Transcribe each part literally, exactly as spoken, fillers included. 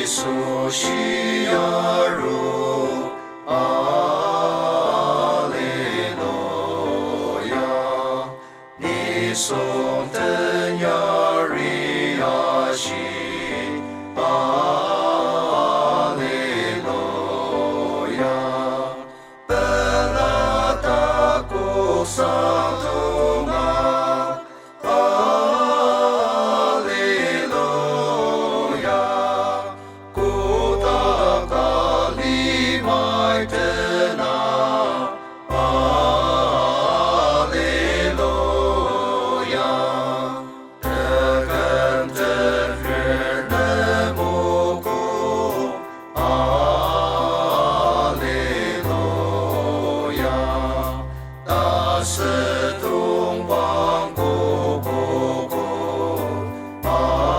Yisu shiaru, Alleluia. Nisung den yari ashi, Alleluia. Pela takok sangdonga, Alleluia. Kotak alimai tena, Alleluia. Teküm tefer nem ogo, Alleluia. Tasü tongpang kokogo, Alleluia.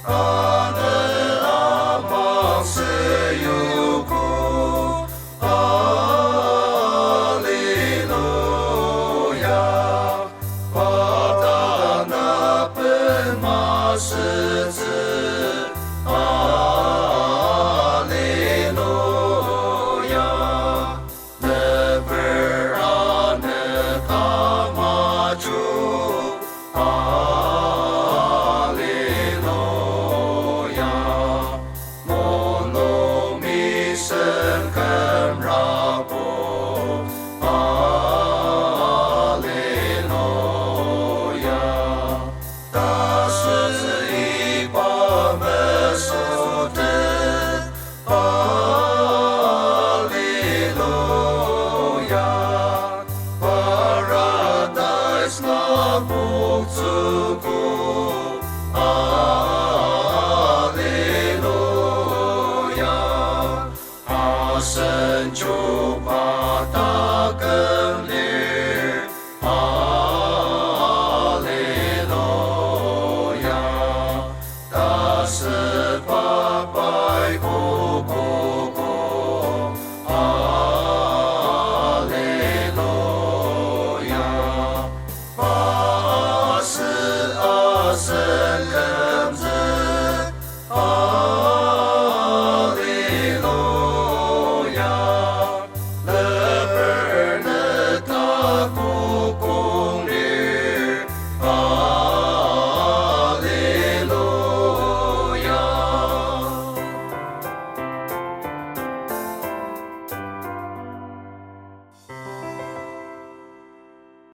Tanü amang seyugo, Alleluia. Pa tanaben masütsü, Alleluia. Neper anü tamajung, Alleluia. Monung misen kümrakbo, Alleluia. Tasü iba mesütet, Alleluia. Paradise lapoktsüogo, Alleluia. Asen chuba ta